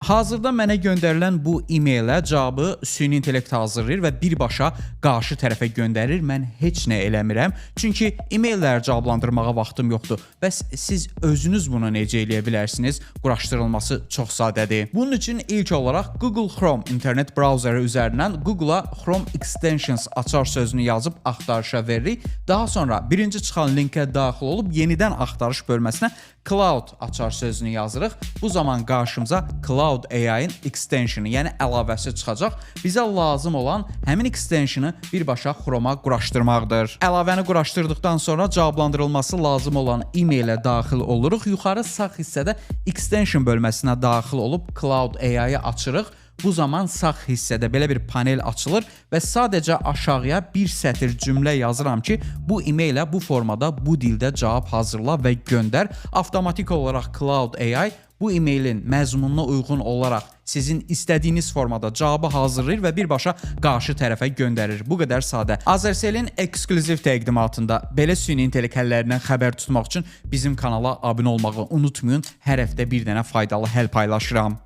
Hazırda mənə göndərilən bu e-mailə cavabı süni intellekt hazırlayır və birbaşa qarşı tərəfə göndərir. Mən heç nə eləmirəm. Çünki e-mailləri cavablandırmağa vaxtım yoxdur. Bəs siz özünüz bunu necə eləyə bilərsiniz? Quraşdırılması çox sadədir. Bunun üçün ilk olaraq Google Chrome internet brauzeri üzərindən Google-a Chrome Extensions açar sözünü yazıb axtarışa veririk. Daha sonra birinci çıxan linkə daxil olub yenidən axtarış bölməsinə Claude açar sözünü yazırıq. Bu zaman qarşımıza Claude AI-ın extensionu, yəni əlavəsi çıxacaq. Bizə lazım olan həmin extensionu birbaşa Chrome-a quraşdırmaqdır. Əlavəni quraşdırdıqdan sonra cavablandırılması lazım olan e-mailə daxil oluruq. Yuxarı sağ hissədə extension bölməsinə daxil olub Claude AI-yı açırıq. Bu zaman sağ hissədə belə bir panel açılır və sadəcə aşağıya bir sətir cümlə yazıram ki, bu e-mailə bu formada, bu dildə cavab hazırla və göndər. Avtomatik olaraq Claude AI bu e-mailin məzmununa uyğun olaraq sizin istədiyiniz formada cavabı hazırlayır və birbaşa qarşı tərəfə göndərir. Bu qədər sadə. Azercellin eksklüziv təqdimatında belə süni intellekt həllərindən xəbər tutmaq üçün bizim kanala abunə olmağı unutmayın. Hər həftə bir dənə faydalı həll paylaşıram.